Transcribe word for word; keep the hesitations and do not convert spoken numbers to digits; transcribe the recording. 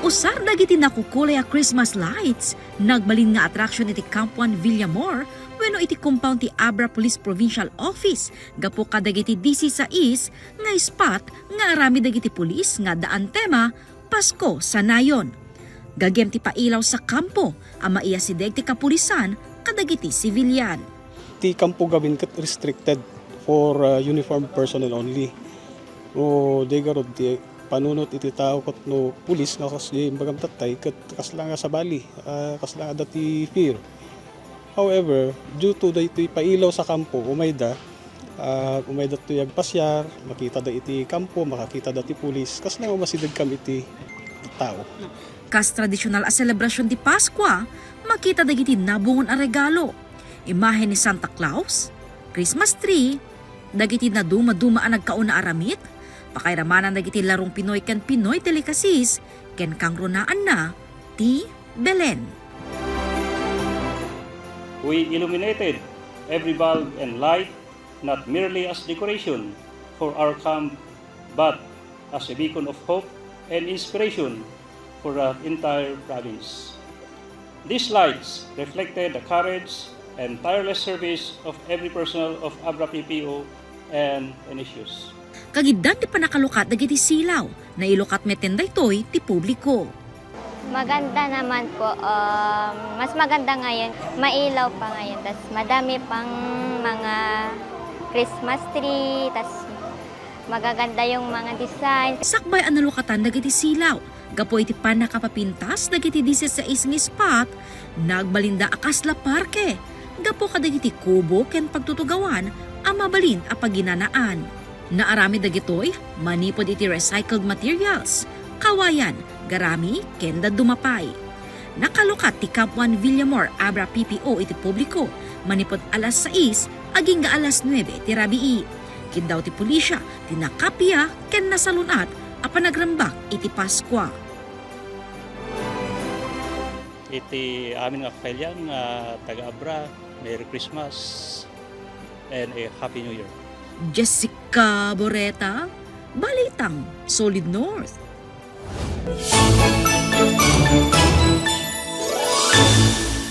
Usar dagiti nakukulay a Christmas lights, nagbalin nga attraction iti Camp One Villamor wenno iti compound ti Abra Police Provincial Office gapu kadagiti disisais nga spot nga aramid dagiti pulis nga adda tema Pasko Sanayon. Gagem ti pailaw sa kampo a maiyasideg ti kapulisan kadagiti sibilian. Ti kampo gamin ket restricted for, uh, uniformed personnel only. No, di garud ti panunot iti tao ket no pulis nga kas di imbagam tattay ket kasla nga sabali, ah, kasla nga adda ti fear. However, due to daytoy pailaw sa kampo, umayda, ah, umayda toy agpasiar, makitada iti kampo, makakitada ti pulis, kasla nga umasideg kami iti tao. Kas tradisyonal a selebrasyon ti Paskua, makita dagiti nabungon a regalo, imahen ni Santa Claus, Christmas tree, dagiti naduma-duma a nagkauna a ramit, pakairamanan dagiti larong Pinoy ken Pinoy delicacies, ken kangrunaanna ti Belen. We illuminated every bulb and light not merely as decoration for our camp, but as a beacon of hope and inspiration for the entire province. These lights reflected the courage and tireless service of every personnel of Abra P P O and N S Us. Kagiddan ti pannakalukat dagiti silaw, nailukat metten daytoy ti publiko. Maganda naman po, um, mas maganda ngayon, mailaw pa ngayon, tas madami pang mga Christmas tree, tas magaganda yung mga design. Sakbay a nalukatan dagiti silaw, gapu iti pannakapapintas dagiti disisais nga spot, nagbalinda a kasla parke, gapu kadagiti kubo ken pagtutugawan a mabalin a paginanaan. Naaramid dagitoy manipud iti recycled materials, kawayan, garami, ken dadduma pay. Nakalukat ti Camp One Villamor Abra P P O iti publiko manipud alas sais agingga alas nuebe ti rabii. Ket daw ti pulisya ti nakapia ken nasalun-at a panagrambak iti Paskua. Iti amin nga kakailian nga taga-Abra, Merry Christmas and a Happy New Year. Jessica Boreta, Balitang Solid North.